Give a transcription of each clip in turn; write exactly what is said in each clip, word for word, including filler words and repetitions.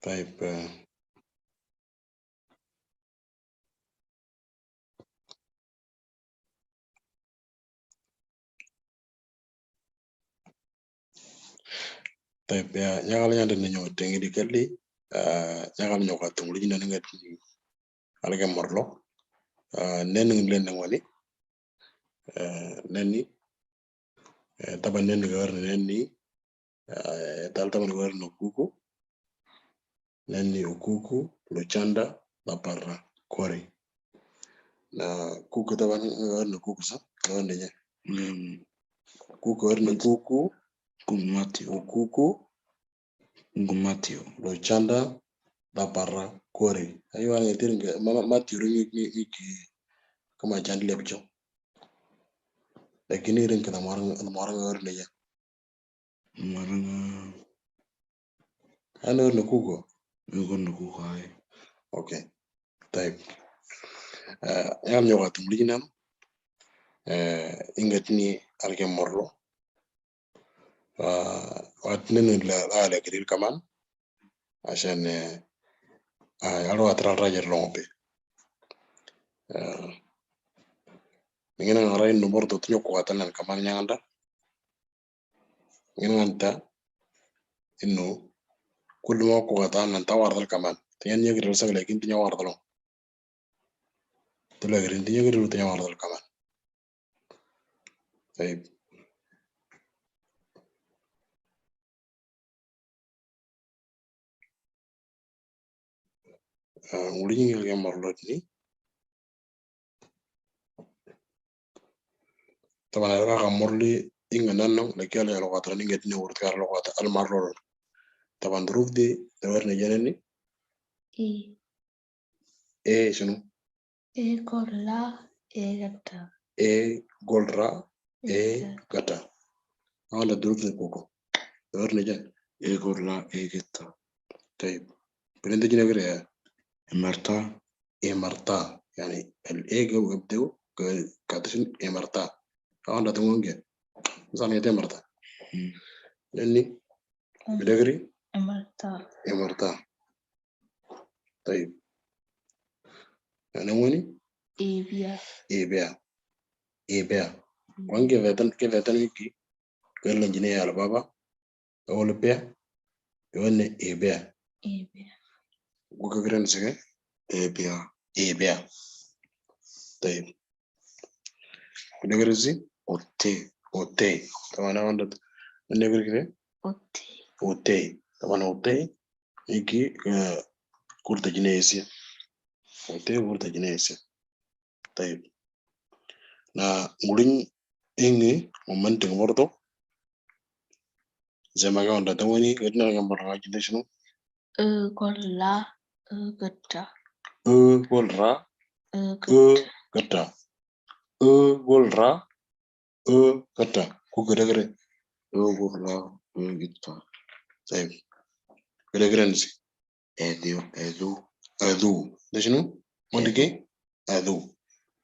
Type, eh, Type ya, nyakal nyanda ni nyo tengi di kali, ah, nyakal nyo ka tunguli jina ninga ti alke morlo. Ah, neni ngi len nengwani. Ah, neni. Eh, taba neni gawar neni. Ah, tal taba gawar no kuku. Neni ukuku, luchanda, laparra, kori. Na kuku taba gawar no kuku sa, gawar nenya. Mm. Kuku gawar no kuku, Kumatio. Ukuku, Kumatio. Luchanda, laparra, kori. Ayo ane tiringa, mama, mati ringi, ringi, ringi, kama chandi lepcho. Lakini ringi na mwarang, mwarang gawar nenya. Mwarang. Ano no kuko? Yuko no kuko ai. Okay. Type. Eh, ya nyo ka tunguli jina. Eh, inga tini alke morlo. Ah, wat nini la, la, la kirir kaman. Ashan, eh, ah, alo atral rajer longo pe. Eh, ningina ngarai number to tinyo ko atanan kaman nyanda. Ngin nganta inu kullu mo ko kata nan ta wardal kaman. Tiyan yagri rasa lakin tinya wardal. Tila gri tinya gri tinya wardal kaman. Tayyib. Ah, nguli ngi ke morlo ni. Taban, aka morli inga nanong, laki ala lokata, ninga tine urut kara lokata, al marlo. Taban, duruf di, dawar ni jana ni? E. E, sunu? E golra, e gata. E golra, e gata. Ala duruf di koko. Dawar ni jana? E golra, e gata. Tayyib. Pwede jina kare ya? E marta. E marta. Yani, el e ke abdeu, ke, kata sunu e marta. Awan datang nge. Misalnya e marta. Hmm. Yani, Mm. Beda kiri? E marta. E marta. Tayyib. Yani, wani? E bia. E bia. E bia. Mm. Wan ke vetan, ke vetan wiki. Ke lenjine ya la baba. Awal pia. Wane e bia. E bia. Guka kren sike? E bia. E bia. Tayyib. Kuda kren si? Ote. Ote. Tamana wanda. Kuda kren kire? Ote. Ote. Tamana ote. Iki, eh, kurta jine isi. Ote kurta jine isi. Tayyib. Na ngulin ingi momenting bordo. Zema ga onda tawani, edna ga mara ga jinde shinu. E golra, e gata. E golra, e gata. E golra, e gata. Ku gada gada. E golra, e gata. Tayyib. Gada gada nisi. Edu, edu. Edu. Da shinu? Wanda ke? Edu.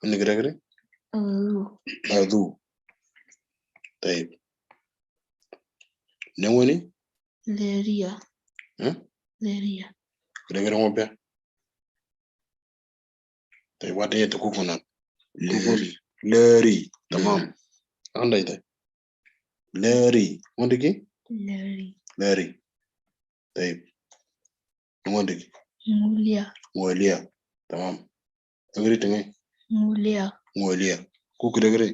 Wanda kira kira? Edu. Edu. Tayyib. Nengwani? Leria. Hah? Leria. Kira kira ngopia? Tayyib, wada ya tukuku na? Leri. Leri. Tamam. Anda ita. Leri. Wanda ke? Leri. Leri. Tayyib. Wanda ke? Ngulia. Ngulia. Tamam. Agri tenge? Ngulia. Ngulia. Ku kira kira?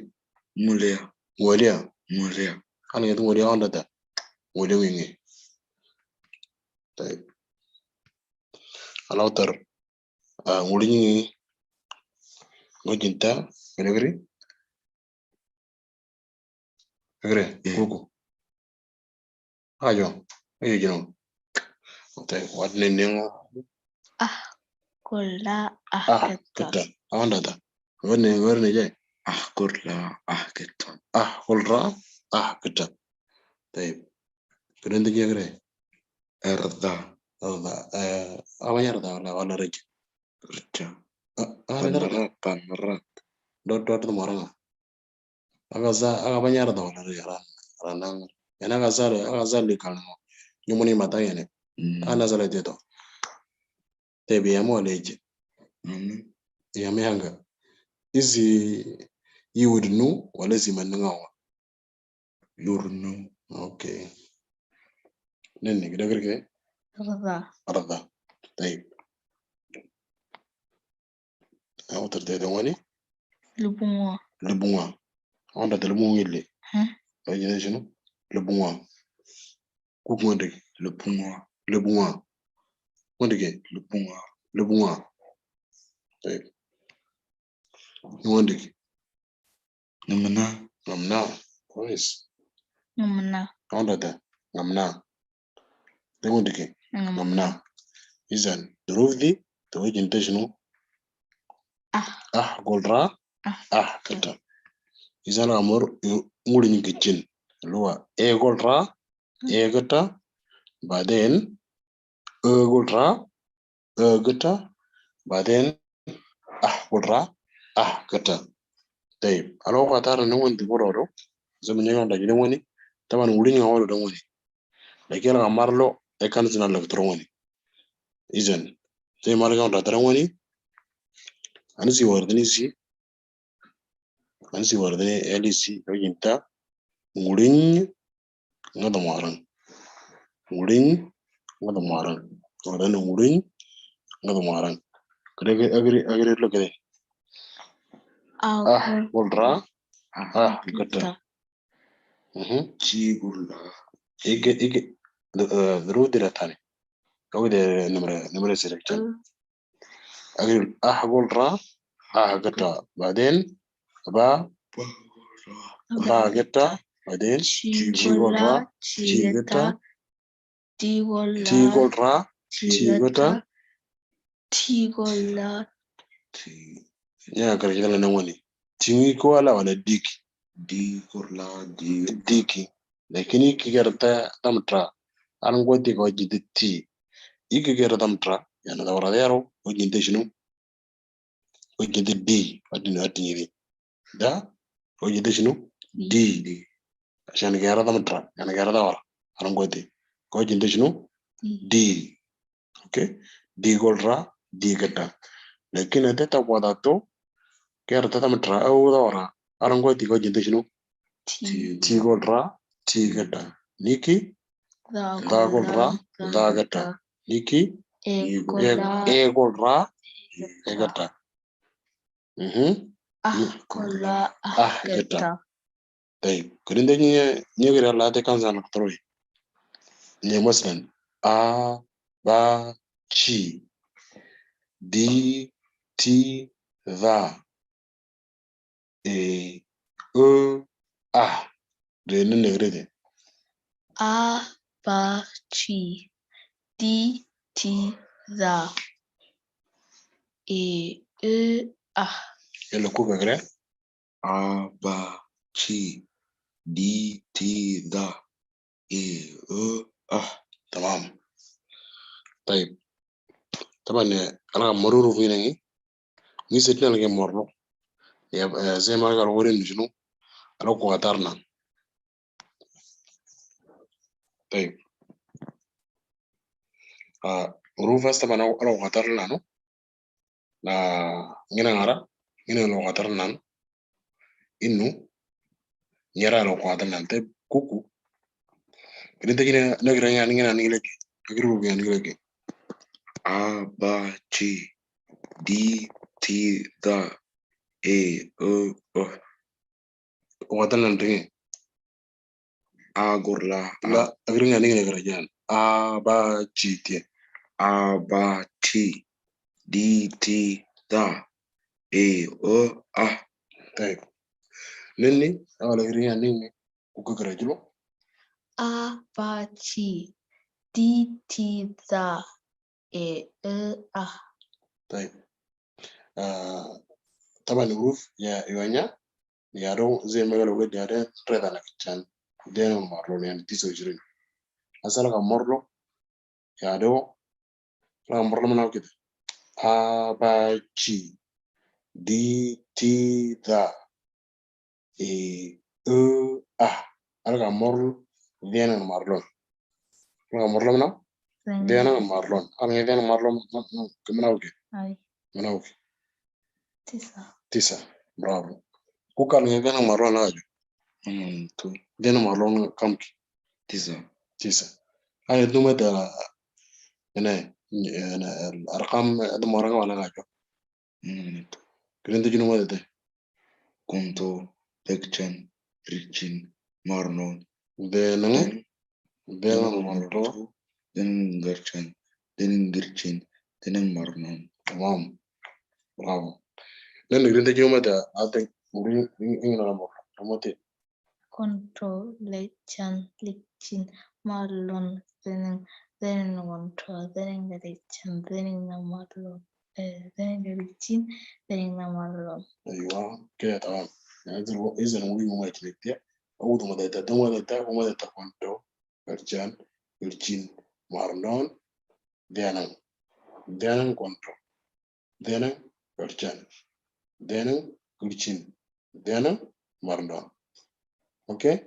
Ngulia. Ngulia. Ngulia. Ana ya tu ngulia wanda ta? Ngulia wingi. Tayyib. Ala utar. Ah, nguli ni ngojinta, kira kira? Kira, kuku. Ayo, ayo jino. Ote, wat ne nengo? Ah, golra, ah, kata. Kata. Awan data. Wat ne, wat ne jai? Ah, golra, ah, kata. Ah, golra, ah, kata. Tayyib. Kira nda jai kira? Erda. Erda. Eh, awan erda wala, wala rija? Rija. Ah, ah, erda. Panrat, panrat. Dot, dot tu maranga. Aga za, aga banyar da wala ri ran, ran nang. Yana aga za, aga za li kal no. Nyumuni mata yana. Hmm. Ana za le de to. Tebe ya mo leje. Manu. Ya me hanga. Izi yi wudnu wala izi manungawa. Yurnu. Okay. Nini kida kira kira. Rda. Arda. Tayyib. Aw tarde da wani. Lubunga. Lubunga. Onda da lubunga ile. Hah? Ayo jina shinu. Lubunga. Kuku wanda ke. Lubunga. Lubunga. Wanda ke. Lubunga. Lubunga. Tayyib. Wanda ke. Namna. Ngamna. Kois. Ngamna. Onda da. Ngamna. Da wanda ke. Ngamna. Ngamna. Izan. Duruf di. Tawaji inta shinu. Ah. Ah gol ra. Ah. Ah kata. Izan amor nguri ni kichin. Lua. E gol ra. E kata. Baden. E gol ra. E kata. Baden. Ah gol ra. Ah kata. Tayyib. Alo kata ra nungun di gol ro. Zama nyaga da gidan wani. Taban nguri ni ngawalo dan wani. Lakin ala marlo e kan zina la tro wani. Izan. Te marga da tro wani. Ani si wardini si. Ani si wardini L E C. Yinta. Ngurin. Ngada marang. Ngurin. Ngada marang. Wardini ngurin. Ngada marang. Kare agri agri lo kare. Ah gol ra. Ah kata. Mhm. Chi gol ra. Ige ige. Duruf di ratani. Kau de numre numre selection. Agri ah gol ra. Ah kata. Baden. Ba. Ba kata. Baden. Chi gol ra. Chi kata. Ti gol Ti gol ra. Ti kata. Ti gol ra. Ti. Ya kare kita na wani. Tingi ko ala wala diki. Di gol ra. Di. Diki. Lakini kigarta tamtra. Aran ko ti ko jidi ti. Iki kigarta tamtra. Yana da wara yaro. O jinte shinu. O jinte di. Adin adin yiri. Da. O jinte shinu. Di. Di. Shan kigarta tamtra. Yana kigarta wara. Aran ko ti. Ko jinte shinu. Di. Okay. Di gol ra. Di kata. Lakini ate ta kwa da to. Kigarta tamtra. O da wara. Aran ko ti ko jinte shinu. Ti gol ra. Ti kata. Niki. Da gol ra. Da kata. Niki. E gol ra. E kata. Mhm. Ah gol ra. Ah kata. Tayyib. Kurin da nye nye gira la te kan zan troi. Nye maslan. A ba chi. Di ti da. E o ah. De ne ne grede. A ba chi. Di ti da. E o ah. Ele ku begre. A ba chi. Di ti da. E o ah. Tamam. Tayyib. Taban ala maruru fi nangi. Ni setna lage morlo. Ya zai ma ga wori nujunu. Ala ko atarna. Tayyib. Ah, huruf hasta bana ala ko atarna no. Na ngina ngara ngina lo ko atarna. Inu ngera lo ko atarna te kuku. Ini te ngina na gira ngina ngina ni lagi. Agri bu ngina ni lagi. A ba chi. Di ti da. E o o. Ko atarna te. A gol ra. La agri ngina ni gira jan. A ba chi ti. A ba chi. Di ti da. E o ah. Tayyib. Nini awala agri ngina ni. Kuku gira julo. A ba chi. Di ti da. E o ah. Tayyib. Ah, taban huruf ya iwanya. Ya do zai ma ga lo gadi ya de. Reda na kichan. De no marlo ne ti so jirin. Asala ka morlo. Ya do. Ala ka morlo mana kida. A ba chi. Di ti da. E o ah. Ala ka morlo. De no marlo. Ala ka morlo mana. Then Dena marlon. Ang dena marlon. Kemana oke? Ai. Mana oke? Tisa. Tisa. Bravo. Kuka ang dena marlon aja. Amantu. Dena marlon kam ki. Tisa. Tisa. Ay duma da. Ene. Ene. Arkam da marang wala aja. Amantu. Kren da jinu ma da. Kunto. Lekchan. Richin. Marnon. Dena. Dena marlon. Dena garchan. Dena girchin. Dena marnon. Tamam. Bravo. Nen kren da jinu ma da. Ate. Uri. Ing ing na mo. Mo te. Konto, lechan, lichin, marlon, then then konto, then lechan, then marlon, then lichin, then marlon. Aywa. Kaya tamam. Izan uri mo ma kile te. Au duma da ta. Duma da ta. Duma da ta konto. Garchan. Garchin. Marlon. Dena. Dena konto. Dena. Garchan. Dena. Garchin. Dena. Marlon. Okay.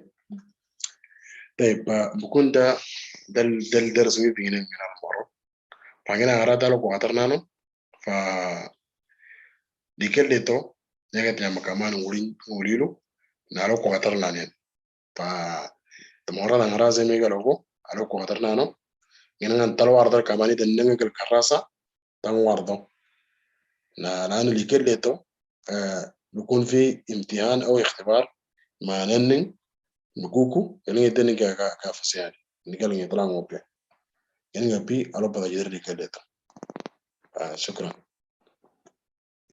Tayib, bukun da dal dal darsu wi bigina min al moro. Pagina ara dal ko atar nano. Fa dikel de to. Nyaga tiya makaman ngulin ngulilu. Nalo ko atar nanen. Fa tamora da ngara zemi galo ko. Alo ko atar nano. Ngina ngan talwar dal kamani dan nengel karasa. Tan wardo. Na nanu likel de to. Bukun fi imtihan au ikhtibar. Ma nenning nukuku. Elin ete ni ka ka ka fasiyan. Ni ka lingi tala ngope. Elin ngapi alo pada jidar likel de to. Shukran.